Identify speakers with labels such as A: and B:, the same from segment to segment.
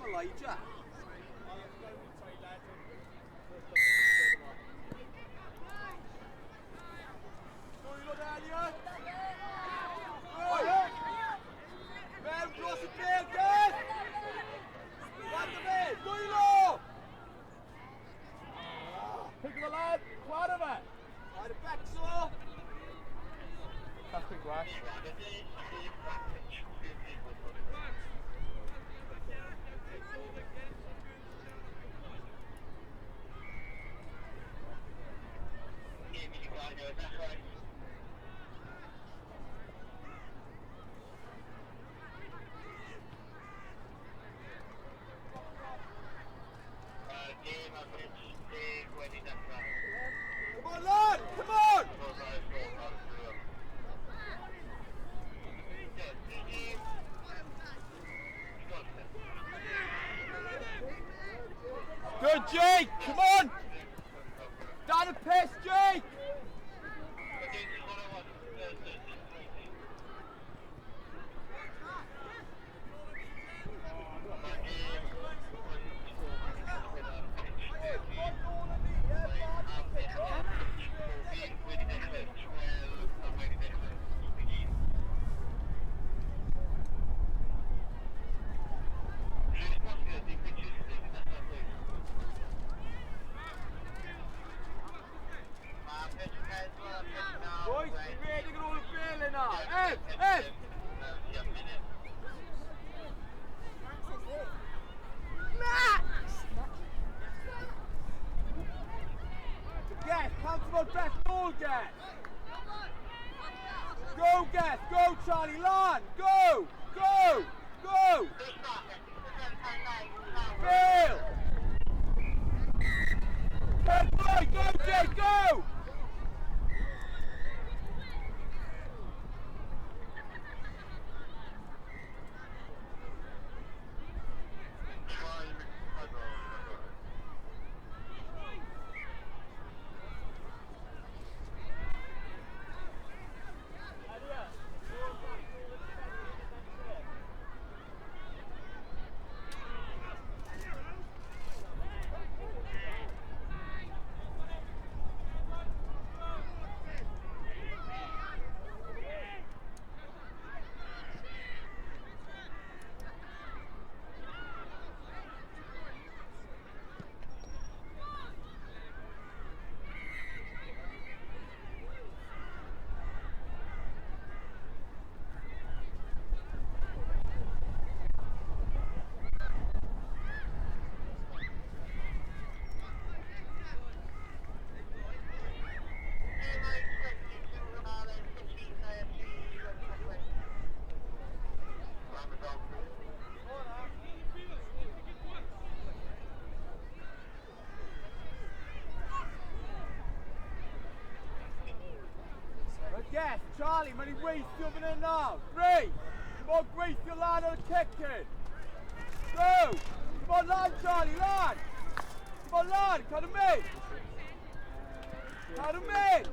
A: Elijah. Dwylo Daniel. Oi! Mewn dros y bel, Geth! Rand y fe, dwylo!
B: Pick the lad, chwarae fe!
A: Ar y becso!
B: Cychwyn gwell.
A: Come on, lad! Come on! Good, Jake! Come on! Down the piss, Jake! Boys, be ready ar ôl y bel yna! Ef! Ef!
C: Max!
A: Geth, pam ti'n bod beth nôl, Geth? Go, Geth! Go, Charlie! Lan! Go! Go! Go! Bill! Good boy! Go, Jake! Go! Yes, Charlie, mae'n i weithio fan hyn nawr. Great! Come on, gweithio lan ar y cic-in. Go! Come on, lan, Charlie, lan! Come on, lan, cadw mynd! Cadw mynd!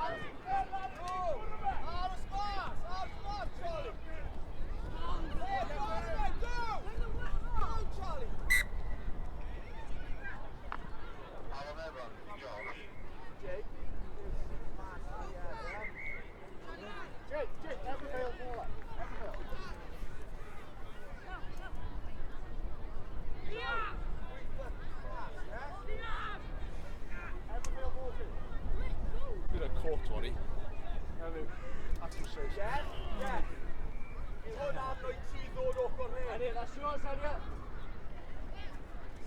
A: Ar y sgwâr! Ar y sgwâr, Charlie! Go! Go, Charlie! Jake.
B: Jake, Jake, Evervale ball. Evervale. Evervale ball too.
D: Bit of court, Tony.
A: Yes, yes. Hwn arno i ti ddod ochr hyn.
B: Elliot, that's yours, Elliot.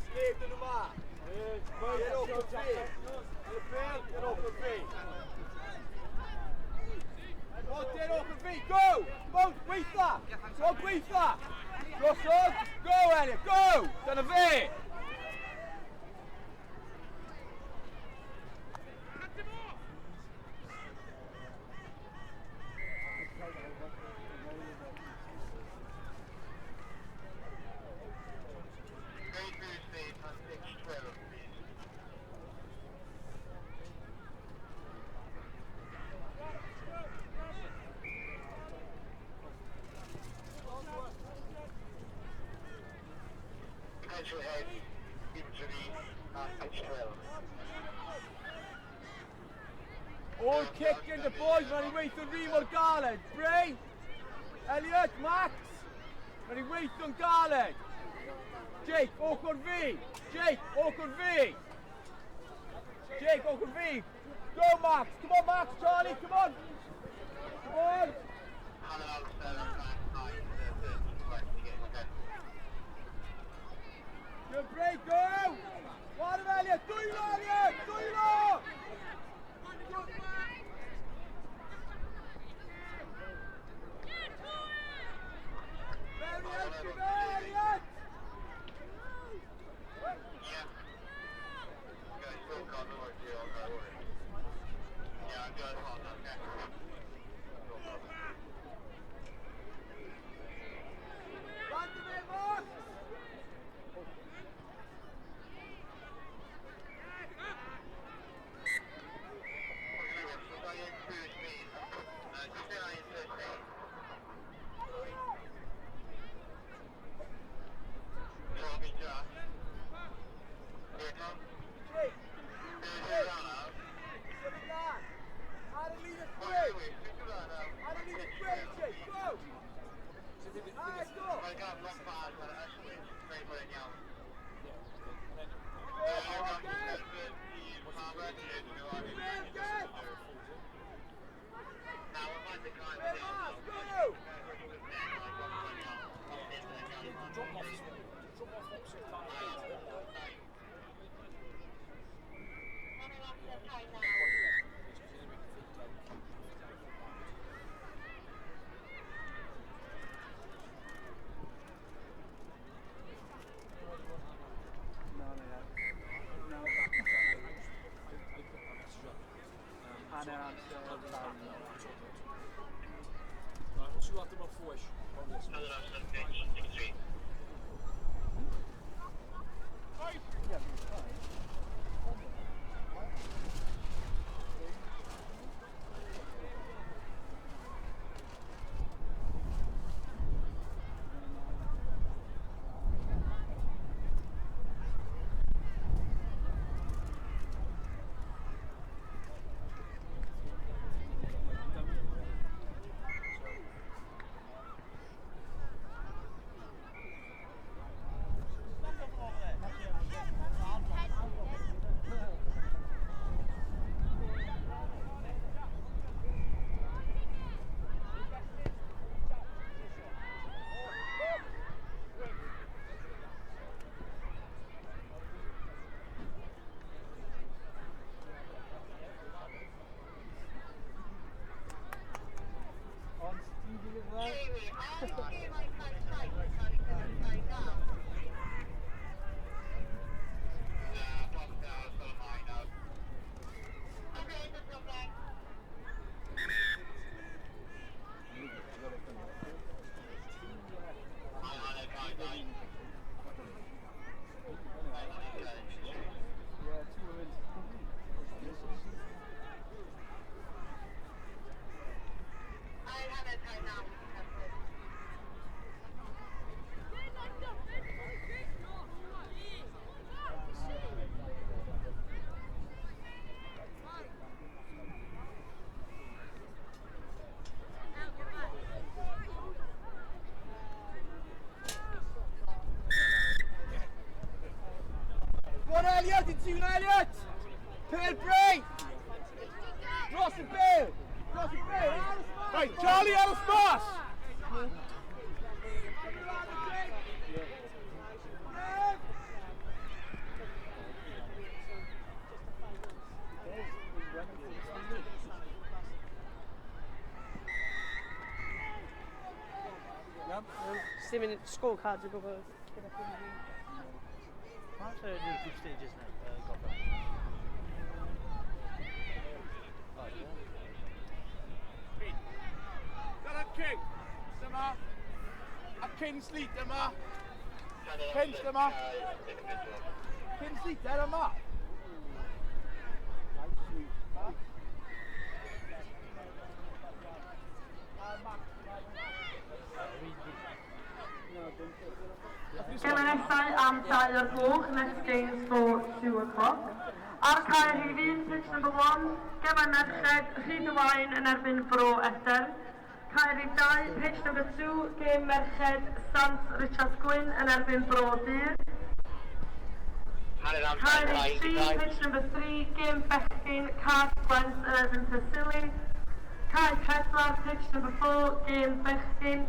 A: Sneb dyn nhw ma. Get off the feet. Get off the feet. Come on, get off the feet. Go! Come on, gweitha! Come on, gweitha! Drosodd! Go, Elliot, go! Dyna fe!
E: Head injury at pitch 12.
A: All kick in the boys, mae'n i weithio'n rhi mor galed. Bray, Elliot, Max, mae'n i weithio'n galed. Jake, ochr fi. Jake, ochr fi. Jake, ochr fi. Go, Max. Come on, Max. Charlie, come on. Come on. Good break, go! Water Elliot, dwylo Elliot, dwylo! Mewn i helpu fe, Elliot! Land fe, Max! Jake, symud lan! Ar y linell gwe! Ar y linell gwe, Jake, go! Aye, go!
D: Drop off opposite kind of field. Right, what's you after about four-ish?
E: Jamie, I see my time time now. Okay, no problem.
B: Yeah, two women.
E: I have a time now.
A: Go on, Elliot! It's you, Elliot! Pale break! Dros y bêl! Dros y bêl! Ar y smash!
B: Right, Charlie ar y smash!
A: Symud lan, Jake! Nev!
C: Ti'n mynd scorecards o gwbl gyda ffrind fi.
D: Mae'n sôn yw'r group stages na, goffa.
B: Dyna King. Dyma. A Kinsley, dyma. Kins, dyma. Kinsley, dyma.
C: Gemau nesau am 2 o'r gloch, next games for 2 o'clock. Ar cae rhif 1, pitch number 1, gemau merched, Rhyd-y-waun yn erbyn Bro Edern. Cae rhif 2, pitch number 2, gêm merched Sant Richard Gwyn yn erbyn Bro Dur. Cae rhif 3, pitch number 3, gêm bechgyn Cas-gwent yn erbyn Presili. Cae 4, pitch number 4, gêm bechgyn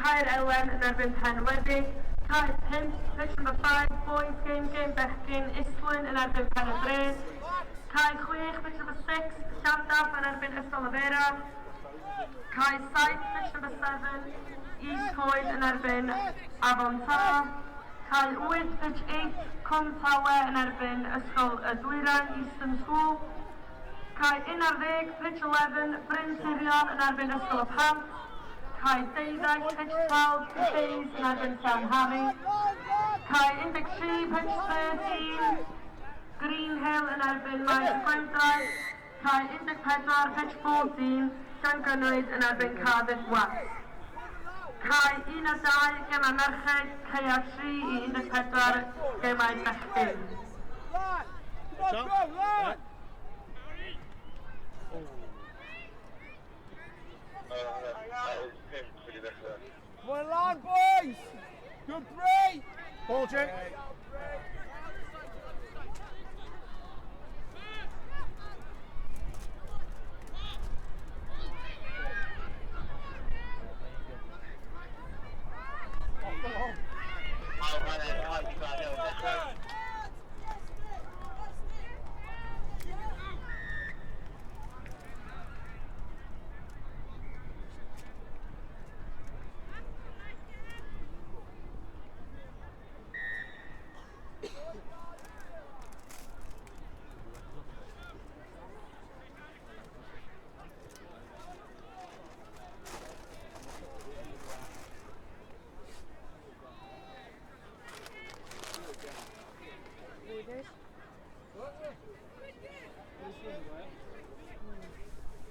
C: Caer Elen yn erbyn Penweddig. Cae 5, pitch number 5, boys game, gêm bechgyn Islwyn yn erbyn Pen y Dre. Cae 6, pitch number 6, Llandaf yn erbyn Ysgol y Faerau. Cae 7, pitch number 7, East Coed yn erbyn Afon Taf. Cae 8, pitch 8, Cwm Tawe yn erbyn Ysgol y Dwyrain, Eastern School. Cae 11, pitch 11, Bryn Sirion yn erbyn Ysgol y Pant. Cae 12, pitch 12, Bays yn erbyn Llanhari. Cae 13, pitch 13, Green Hill yn erbyn Maes Gwendraeth. Cae 14, pitch 14, Llangynwyd yn erbyn Cardiff West. Cae 1 a 2, gemau merched, caeau 3 i 14, gemau bechgyn.
A: Lan! Come on, go, lan! Come on, lan, boys! Good break!
B: Ball, Jake.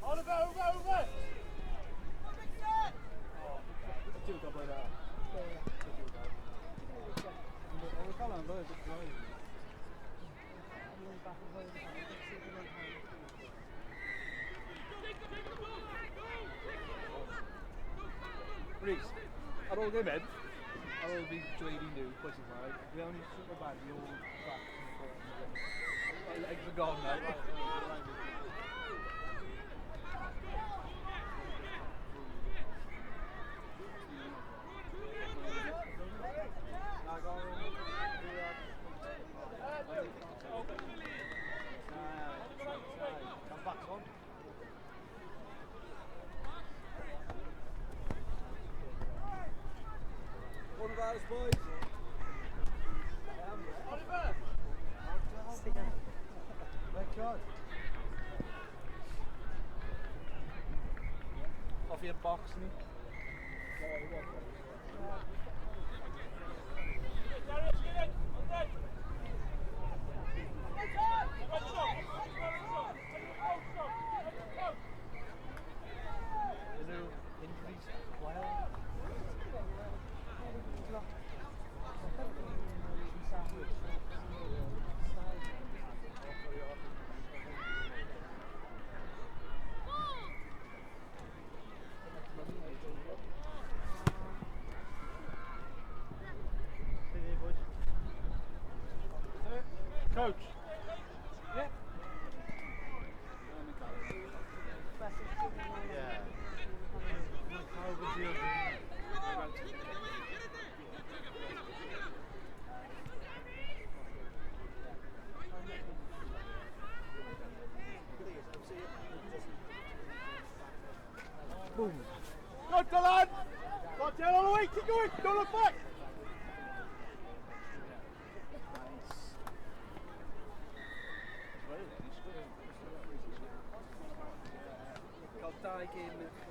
B: Oliver, over, over! Rhys, ar ôl gêm mynd, ar ôl fi dweud i nhw, pwy sy'n chwarae, fi mewn i super bad i all back. My legs are gone now. Boys. Oliver! Red card. Off your box, ni. Injuries well. Coach. Yeah.
D: Yeah.
B: Boom. Good, Dylan! Got 10 all the week!
A: Keep going. Don't look back.
B: Nice. Cael dau gêm merched.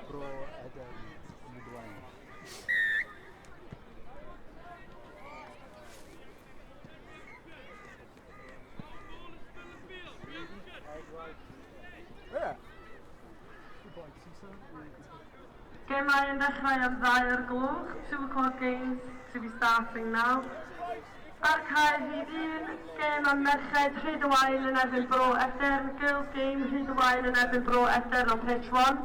D: Bro Edern yn y blaen.
A: Yeah.
C: Gemau yn dechrau am 2 o'r gloch, 2 o'clock games to be starting now. Ar cae rhif 1, gêm am merched Rhyd-y-waun yn erbyn Bro Edern, girls game Rhyd-y-waun yn erbyn Bro Edern on pitch 1.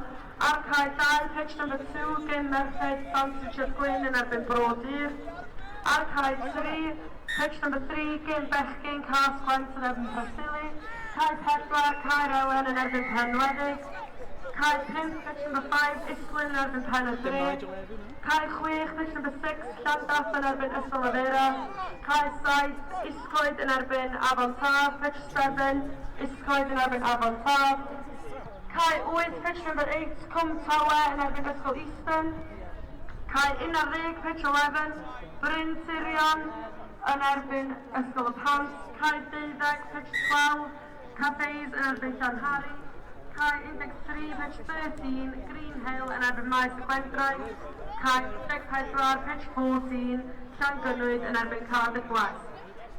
C: Ar cae 2, pitch number 2, gêm merched Sant Richard Gwyn yn erbyn Bro Dur. Ar cae 3, pitch number 3, gêm bechgyn Cas-gwent yn erbyn Presili. Cae 4, Caer Elen yn erbyn Penweddig. Cae 5, pitch number 5, Islwyn yn erbyn Pen y
B: Dim
C: Dre.
B: Nigel Evans, no?
C: Cae 6, pitch number 6, Llandaff yn erbyn Ysgol y Faerau. Cae 7, Iscoed yn erbyn Afon Taf. Pitch 7, Iscoed yn erbyn Afon Taf. Cae 8, pitch number 8, Cwm Tawe yn erbyn Ysgol Easton. Cae 11, pitch 11, Bryn Tirion yn erbyn Ysgol y Pant. Cae 12, pitch 12, Cathays yn erbyn Llanhari. Cae 13, pitch 13, Green Hill yn erbyn Maes y Gwendraeth. Cae 14, pitch 14, Llangynwyd yn erbyn Cardiff West.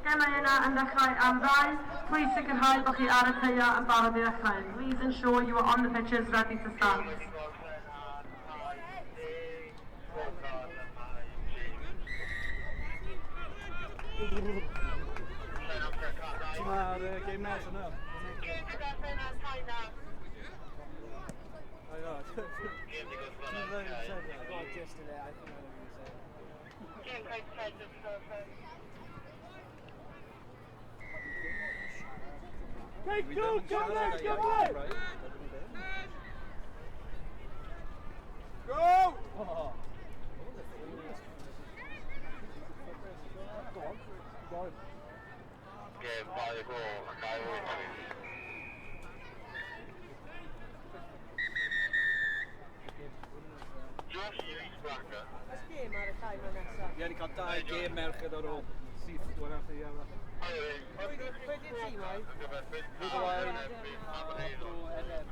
C: Gemau yna yn dechrau am 2. Please sicrhau bod chi ar y caeau yn barod i ddechrau. Please ensure you are on the pitches ready to start.
E: Wedi gorffen ar cae 10, scorecard yn cae 3. Sign up for cae
B: Ti'n ar game nesaf nawr?
E: Gêm di gorffen ar cae 9.
B: I know.
E: Gêm di gorffen
B: Ti'n
E: ar
B: very
E: cae
B: upset.
D: I got gist of it, I think I know what you're saying.
E: Gêm cae 3 di gorffen.
A: Take two. Come left. Come left.
B: Right.
A: Go.
B: Oh. Go on. Go on.
E: Gêm 2 gôl, cae 8. Josh Rhys Blacker.
F: Oes gêm ar y cae yma nesaf?
B: Ie, ni cael dau gêm merched ar ôl. Syth, dwi'n after i yma.
F: Pwy di'r tîm oedd?
B: Rhyd-y-waun, Bro Edern.